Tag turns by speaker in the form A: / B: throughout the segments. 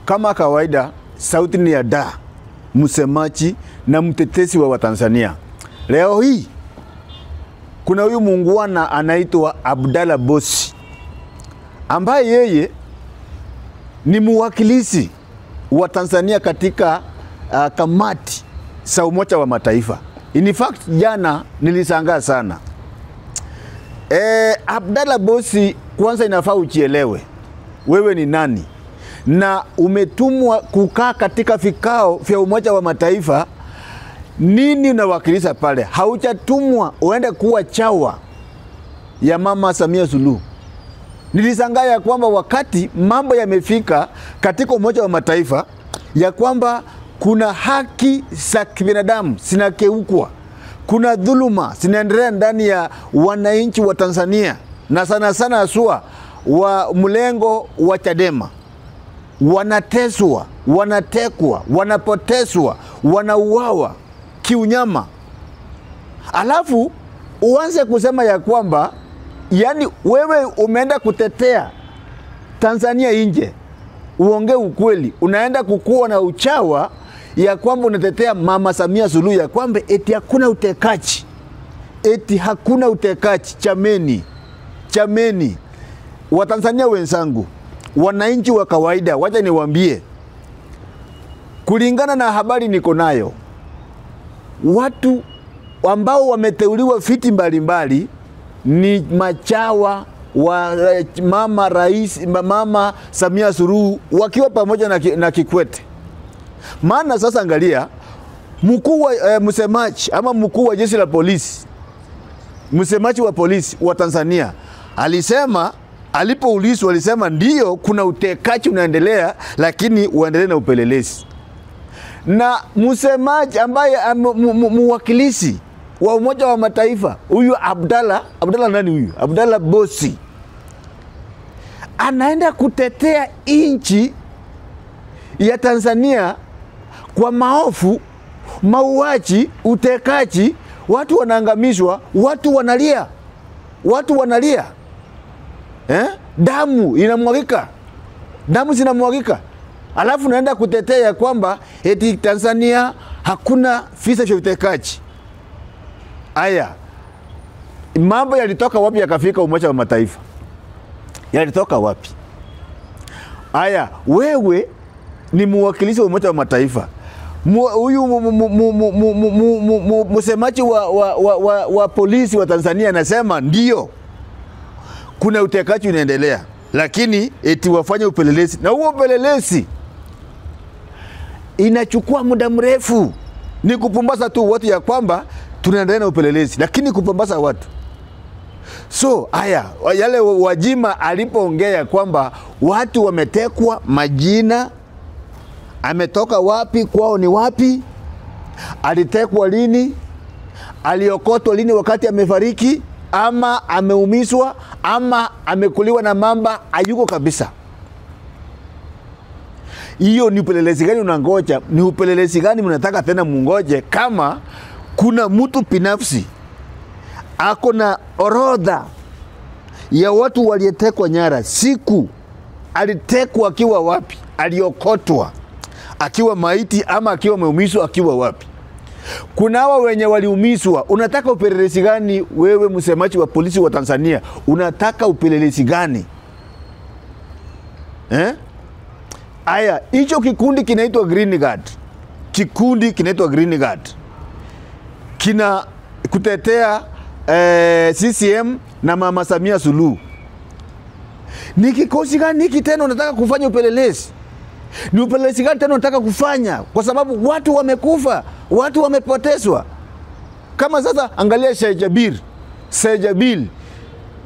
A: Kama kawaida, sauti ni ya Da, msemaji na mtetezi wa Watanzania. Leo hii kuna huyu muungwana anaitwa Abdalla Bosi, ambaye yeye ni mwakilishi wa Tanzania katika kamati za Umoja wa Mataifa. In fact, jana nilishangaa sana. Abdalla Bosi, kwanza inafaa ujielewe wewe ni nani na umetumwa kukaa katika vikao vya Umoja wa Mataifa. Nini unawakilisha pale? Haujatumwa uende kuwa chawa ya Mama Samia Suluhu. Nilishangaa ya kwamba wakati mambo yamefika katika Umoja wa Mataifa ya kwamba kuna haki za kibinadamu zinakeukwa, kuna dhuluma zinaendelea ndani ya wananchi wa Tanzania, na sana sana haswa wa mlengo wa Chadema, wanateswa, wanatekwa, wanapotezwa, wanauawa kiunyama. Alafu uanze kusema ya kwamba yani wewe umeenda kutetea Tanzania nje, uongee ukweli, unaenda kukua na uchawa ya kwamba unatetea Mama Samia Suluhu ya kwamba eti hakuna utekaji, eti hakuna utekaji. Chameni, chameni Watanzania wenzangu, wananchi wa kawaida, wacha niwaambie, kulingana na habari niko nayo, watu ambao wameteuliwa viti mbalimbali ni machawa wa mama rais, Mama Samia Suluhu, wakiwa pamoja na Kikwete. Maana sasa angalia, mkuu wa msemaji ama mkuu wa jeshi la polisi, msemaji wa polisi wa Tanzania alisema, alipoulizwa alisema ndio kuna utekaji unaendelea, lakini uendelee na upelelezi. Na msemaji ambaye mwakilishi wa Umoja wa Mataifa huyu Abdalla, Abdalla nani huyu? Abdalla Bosi, anaenda kutetea nchi ya Tanzania kwa maofu, mauaji, utekaji, watu wanaangamizwa, watu wanalia, watu wanalia. Damu inamwagika, damu zinamwagika. Alafu naenda kutetea kwamba eti Tanzania hakuna visa vya utekaji. Aya, mambo yalitoka wapi yakafika Umoja wa Mataifa? Yalitoka wapi? Aya, wewe ni mwakilishi wa Umoja wa Mataifa. Huyu msemaji wa polisi wa Tanzania anasema ndio kuna utekaji unaendelea, lakini eti wafanye upelelezi, na huo upelelezi inachukua muda mrefu. Ni kupumbaza tu watu ya kwamba tunaendelea na upelelezi, lakini kupumbaza watu. So haya yale Wajima alipoongea kwamba watu wametekwa, majina, ametoka wapi, kwao ni wapi, alitekwa lini, aliokotwa lini wakati amefariki, ama ameumizwa, ama amekuliwa na mamba, hayuko kabisa. Hiyo ni upelelezi gani unangoja? Ni upelelezi gani mnataka tena mungoje kama kuna mtu binafsi ako na orodha ya watu waliotekwa nyara, siku alitekwa akiwa wapi, aliokotwa akiwa maiti ama akiwa ameumizwa akiwa wapi? Kuna hawa wenye waliumizwa. Unataka upelelezi gani wewe msemaji wa polisi wa Tanzania? Unataka upelelezi gani? Aya, hicho kikundi kinaitwa Green Guard. Kikundi kinaitwa Green Guard kina kutetea CCM na Mama Samia Suluhu. Ni kikosi gani hiki tena unataka kufanya upelelezi? Ni upelelezi gani tena unataka kufanya? Kwa sababu watu wamekufa, watu wamepotezwa. Kama sasa angalia Sheikh Jabir. Sheikh Jabir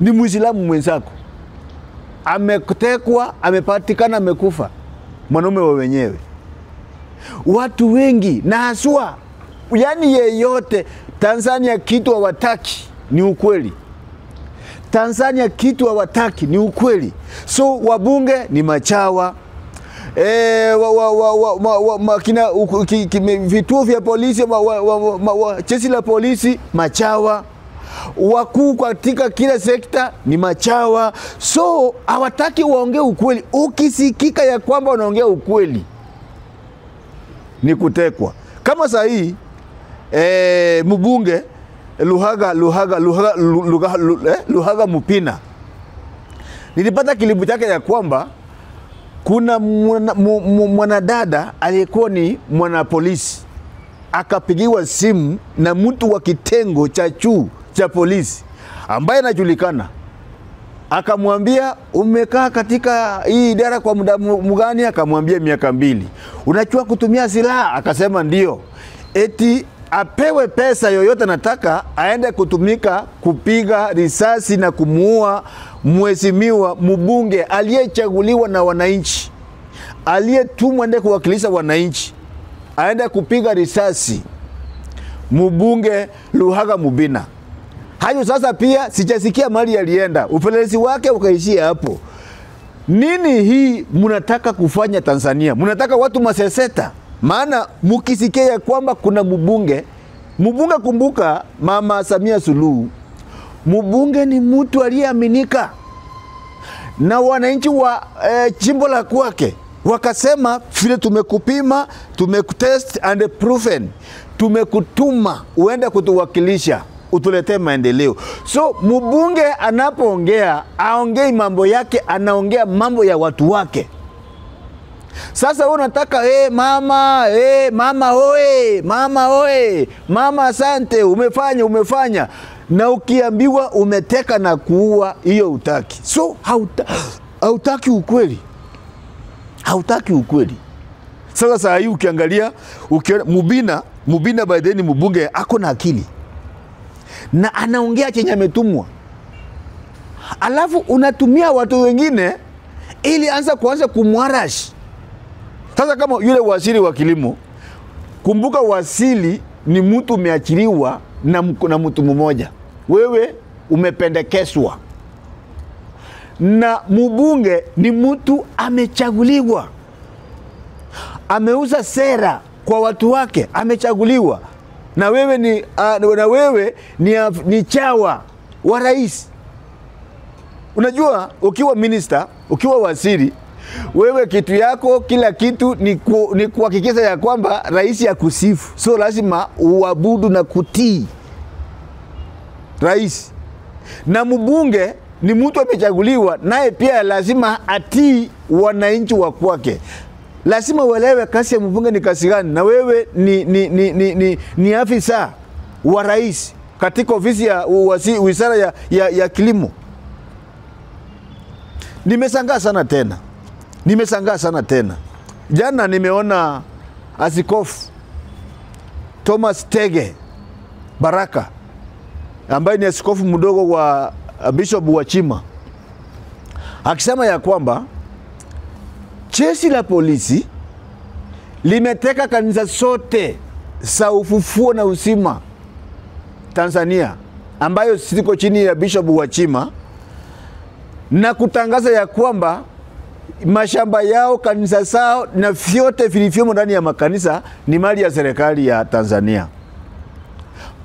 A: ni Muislamu mwenzako, ametekwa, amepatikana amekufa, mwanaume wa wenyewe. Watu wengi na haswa, yani yeyote Tanzania kitu hawataki ni ukweli. Tanzania kitu hawataki ni ukweli. So wabunge ni machawa, vituo vya polisi, jeshi la polisi machawa, wakuu katika kila sekta ni machawa. So hawataki waongee ukweli. Ukisikika ya kwamba unaongea ukweli ni kutekwa. Kama saa hii mbunge Luhaga Mupina, nilipata kilipu chake ya kwamba kuna mwanadada aliyekuwa ni mwanapolisi akapigiwa simu na mtu wa kitengo cha juu cha polisi ambaye anajulikana, akamwambia umekaa katika hii idara kwa muda mgani? Akamwambia miaka 2. Unajua kutumia silaha? Akasema ndio. Eti apewe pesa yoyote nataka aende kutumika kupiga risasi na kumuua mheshimiwa mbunge aliyechaguliwa na wananchi, aliyetumwa aende kuwakilisha wananchi, aende kupiga risasi mbunge Luhaga Mubina. Hayo sasa pia sijasikia mali yalienda, upelelezi wake ukaishia hapo. Nini hii mnataka kufanya Tanzania? Mnataka watu maseseta? Maana mukisikia ya kwamba kuna mbunge, kumbuka Mama Samia Suluhu, mbunge ni mtu aliyeaminika na wananchi wa jimbo la kwake. Wakasema vile tumekupima, tumekutest and proven, tumekutuma uende kutuwakilisha, utuletee maendeleo. So mbunge anapoongea, aongei mambo yake, anaongea mambo ya watu wake. Sasa wewe unataka mama, mama oe, mama oe, mama asante, umefanya. Na ukiambiwa umeteka na kuua, hiyo hutaki. So hautaki ukweli. Hautaki ukweli. Sasa saa hii ukiangalia, Mubina by then mbunge ako na akili na anaongea chenye ametumwa. Alafu unatumia watu wengine ili kuanza kumwarash. Sasa kama yule waziri wa kilimo, kumbuka waziri ni mtu umeachiliwa na mtu mmoja. Wewe umependekezwa. Na mbunge ni mtu amechaguliwa. Ameuza sera kwa watu wake, amechaguliwa. Na wewe ni chawa wa rais. Unajua ukiwa minister, ukiwa waziri, wewe kitu yako kila kitu ni kuhakikisha ya kwamba rais akusifu. So lazima uabudu na kutii rais. Na mbunge ni mtu amechaguliwa, naye pia lazima atii wananchi wa kwake. Lazima uelewe kazi ya mbunge ni kazi gani. Na wewe ni afisa wa rais katika ofisi ya wizara ya kilimo. Nimeshangaa sana tena. Jana nimeona Askofu Thomas Tege Baraka ambaye ni askofu mdogo wa Bishop wa Chima akisema ya kwamba jeshi la polisi limeteka kanisa zote za Ufufuo na Uzima Tanzania ambayo ziko chini ya Bishop wa Chima, na kutangaza ya kwamba mashamba yao, kanisa zao na vyote vilivyomo ndani ya makanisa ni mali ya serikali ya Tanzania.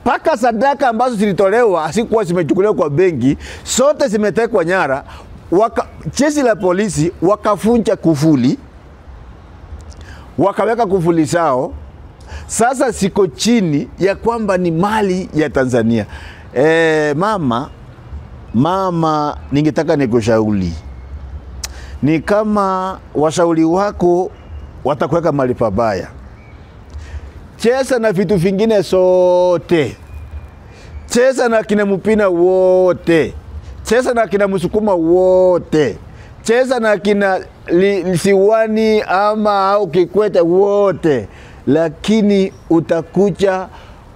A: Paka sadaka ambazo zilitolewa hazikuwa zimechukuliwa kwa benki, zote zimetekwa nyara. Jeshi la polisi wakafunja kufuli, wakaweka kufuli zao. Sasa siko chini ya kwamba ni mali ya Tanzania. Mama, ningetaka nikushauri. Ni kama washauri wako watakuweka mali pabaya. Cheza na vitu vingine sote. Cheza na kina Mupina wote. Cheza na kina Musukuma wote. Cheza na kina Siwani ama au Kikwete wote. Lakini utakuja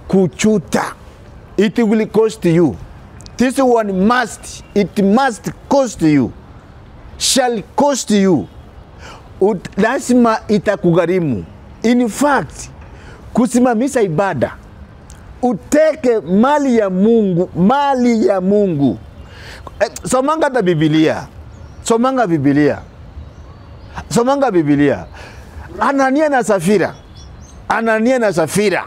A: kuchuta. It will cost you. This one must, it must cost you. Shall cost you. Lazima itakugharimu. In fact, kusimamisha ibada, uteke mali ya Mungu, mali ya Mungu. Somanga hata Biblia. Somanga Biblia. Somanga Biblia. Anania na Safira. Anania na Safira.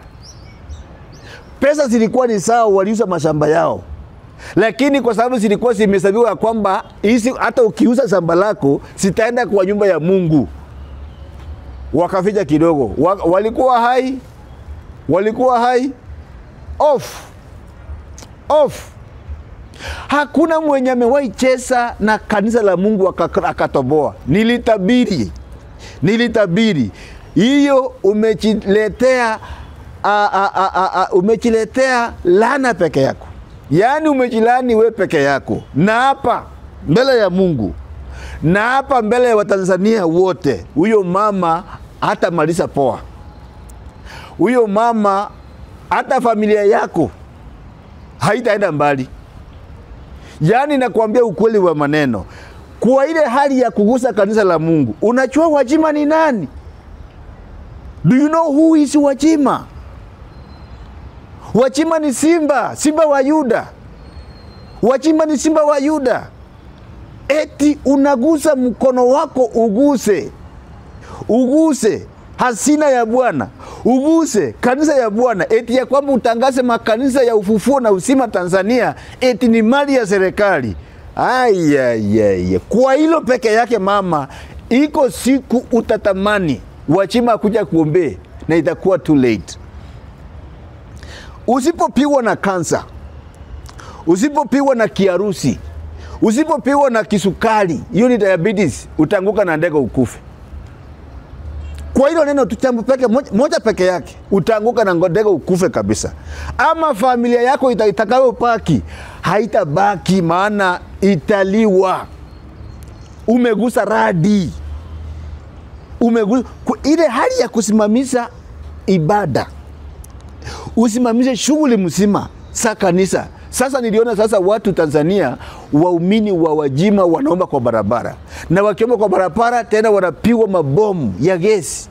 A: Pesa zilikuwa ni sawa, waliuza mashamba yao. Lakini kwa sababu zilikuwa zimehesabiwa kwamba hizi hata ukiuza shamba lako sitaenda kwa nyumba ya Mungu, wakaficha kidogo. Walikuwa hai, walikuwa hai off off. Hakuna mwenye amewahi cheza na kanisa la Mungu akatoboa. Nilitabiri, nilitabiri hiyo. Umejiletea umejiletea laana peke yako, yaani umejilani we peke yako, na hapa mbele ya Mungu na hapa mbele ya Watanzania wote, huyo mama hata maliza poa, huyo mama hata familia yako haitaenda mbali. Yaani nakuambia ukweli wa maneno, kwa ile hali ya kugusa kanisa la Mungu, unajua Wajima ni nani? Do you know who is Wajima? Wajima ni simba, simba wa Yuda. Wajima ni simba wa Yuda. Eti unagusa mkono wako uguse, uguse hazina ya Bwana, uguse kanisa ya Bwana, eti ya kwamba utangaze makanisa ya ufufuo na uzima Tanzania, eti ni mali ya serikali. Ayayaya, kwa hilo peke yake mama, iko siku utatamani Wachima kuja kuombee na itakuwa too late. Usipopigwa na kansa, usipopigwa na kiharusi, usipopigwa na kisukari, hiyo ni diabetes, utaanguka na ndege ukufe. Kwa hilo neno tu chambo peke moja peke yake, utaanguka na ndege ukufe kabisa. Ama familia yako itakayobaki haitabaki, maana italiwa. Umegusa radi, umegusa ile hali ya kusimamisha ibada, usimamishe shughuli mzima sa kanisa. Sasa niliona sasa watu Tanzania, waumini wa Wajima wanaomba kwa barabara, na wakiomba kwa barabara tena wanapigwa mabomu ya gesi.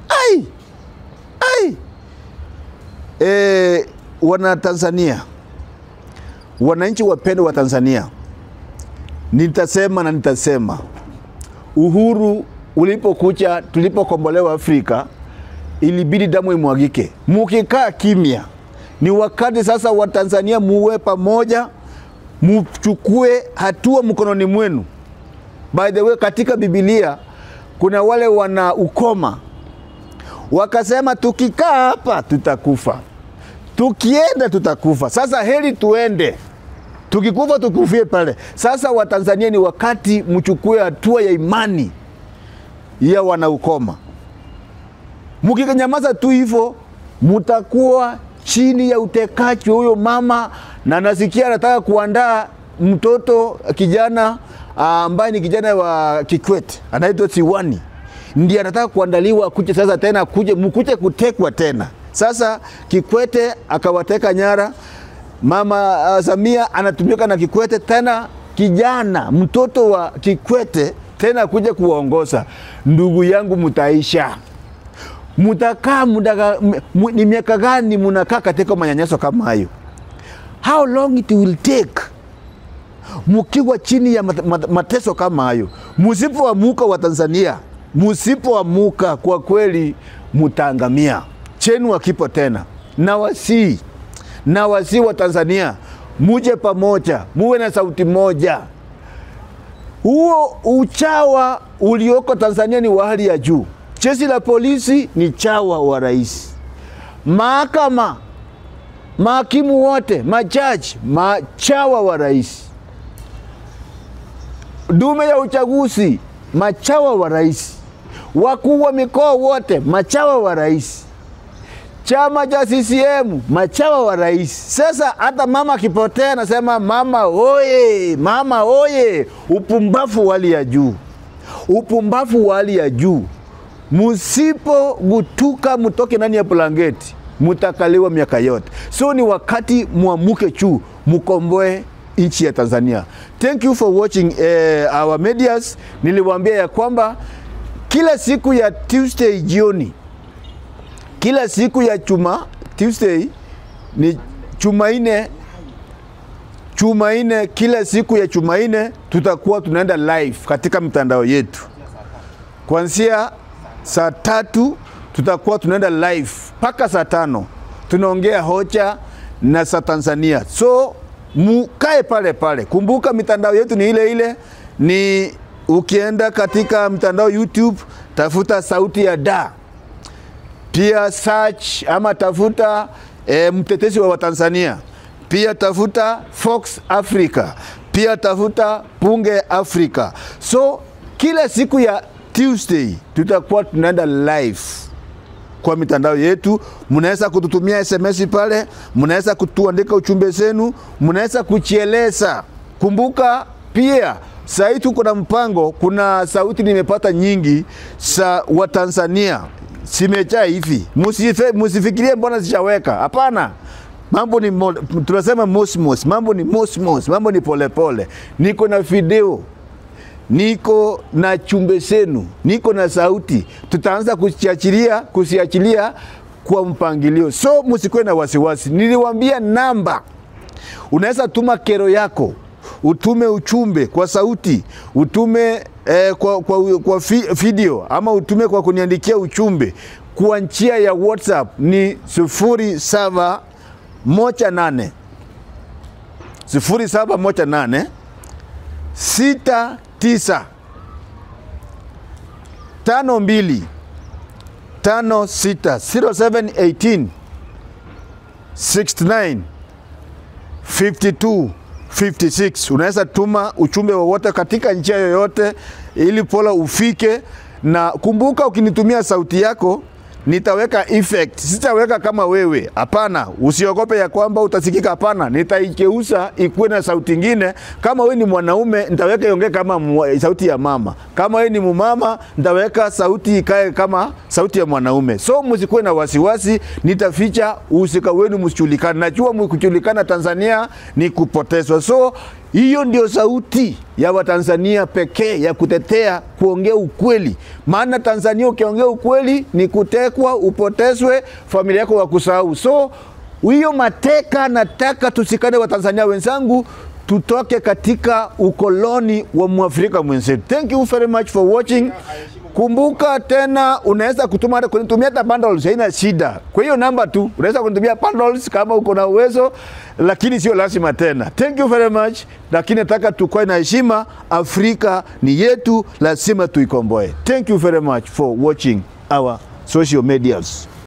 A: Ai, ai. Wana Tanzania, wananchi wapendwa wa Tanzania, nitasema na nitasema, uhuru ulipokuja, tulipokombolewa Afrika, ilibidi damu imwagike. Mukikaa kimya, ni wakati sasa wa Tanzania muwe pamoja, muchukue hatua mkononi mwenu. By the way, katika Biblia kuna wale wana ukoma, wakasema tukikaa hapa tutakufa, tukienda tutakufa. Sasa heri tuende, tukikufa tukufie pale. Sasa wa Tanzania ni wakati mchukue hatua ya imani ya wana ukoma. Mkinyamaza tu hivyo, mutakuwa chini ya utekaji huyo mama. Na nasikia anataka kuandaa mtoto kijana ambaye ni kijana wa Kikwete, anaitwa Siwani, ndiye anataka kuandaliwa kuja sasa tena, kuje mkuje kutekwa tena. Sasa Kikwete akawateka nyara, mama Samia anatumika na Kikwete tena, kijana mtoto wa Kikwete tena kuja kuwaongoza. Ndugu yangu, mutaisha. Mutakaa ni miaka gani munakaa katika manyanyaso kama hayo? How long it will take mukiwa chini ya mateso kama hayo? Musipoamuka wa Tanzania, musipoamuka kwa kweli mutaangamia. Chenu hakipo tena. Na wasii wa Tanzania, muje pamoja, muwe na sauti moja. Huo uchawa ulioko Tanzania ni wa hali ya juu. Jeshi la polisi ni chawa wa rais. Mahakama, mahakimu wote, majaji, machawa wa rais. Dume ya uchaguzi, machawa wa rais. Wakuu wa mikoa wote, machawa wa rais. Chama cha CCM, machawa wa rais. Sasa hata mama akipotea nasema mama oye, mama oye. Upumbavu wa hali ya juu, upumbavu wa hali ya juu. Musipo gutuka mutoke ndani ya blanketi, mutakaliwa miaka yote. So ni wakati muamuke chu, mukomboe nchi ya Tanzania. Thank you for watching our medias. Niliwaambia ya kwamba kila siku ya Tuesday jioni, kila siku ya Tuesday ni Jumanne, Jumanne, kila siku ya Jumanne tutakuwa tunaenda live katika mitandao yetu. Kuanzia saa 3 tutakuwa tunaenda live mpaka saa 5. Tunaongea hoja na sa Tanzania. So Mukae pale pale. Kumbuka mitandao yetu ni ile ile, ni ukienda katika mtandao YouTube tafuta Sauti ya Da. Pia search ama tafuta mtetezi wa Watanzania. Pia tafuta Fox Africa. Pia tafuta Bunge Africa. So kila siku ya Tuesday tutakuwa tunaenda live kwa mitandao yetu. Mnaweza kututumia SMS pale, mnaweza kutuandika ujumbe zenu, mnaweza kuchieleza. Kumbuka pia sasa tuko na mpango, kuna sauti nimepata nyingi za Watanzania simejaa hivi. Msifikirie mbona sijaweka. Hapana. Mambo ni tunasema mosmos, mambo ni mosmos, mambo ni polepole. Niko na video, niko na chumbe zenu, niko na sauti. Tutaanza kusiachilia kwa mpangilio. So msikuwe na wasiwasi. Niliwaambia namba. Unaweza tuma kero yako, utume uchumbe kwa sauti, utume kwa video ama utume kwa kuniandikia uchumbe kwa njia ya WhatsApp ni 0718 0718 69 52 56 0718 69 52 56. Unaweza tuma ujumbe wowote katika njia yoyote ili pola ufike. Na kumbuka ukinitumia sauti yako nitaweka effect. Sitaweka kama wewe. Hapana, usiogope ya kwamba utasikika. Hapana, nitaigeuza ikuwe na sauti nyingine. Kama wewe ni mwanaume nitaweka iongee kama sauti ya mama. Kama wewe ni mumama nitaweka sauti ikae kama sauti ya mwanaume. So msikuwe na wasiwasi, nitaficha usika wenu msijulikane. Najua mkijulikana Tanzania ni kupotezwa. So hiyo ndio sauti ya Watanzania pekee ya kutetea kuongea ukweli. Maana Tanzania ukiongea ukweli ni kutekwa, upotezwe, familia yako wakusahau. So hiyo mateka, nataka tusikane Watanzania wenzangu, tutoke katika ukoloni wa Mwafrika mwenzetu. Thank you very much for watching. Kumbuka tena unaweza kutuma hata kunitumia hata bundles, haina shida. Kwa hiyo namba tu unaweza kunitumia bundles kama uko na uwezo, lakini sio lazima tena. Thank you very much. Lakini nataka tukoe na heshima. Afrika ni yetu, lazima tuikomboe. Thank you very much for watching our social medias.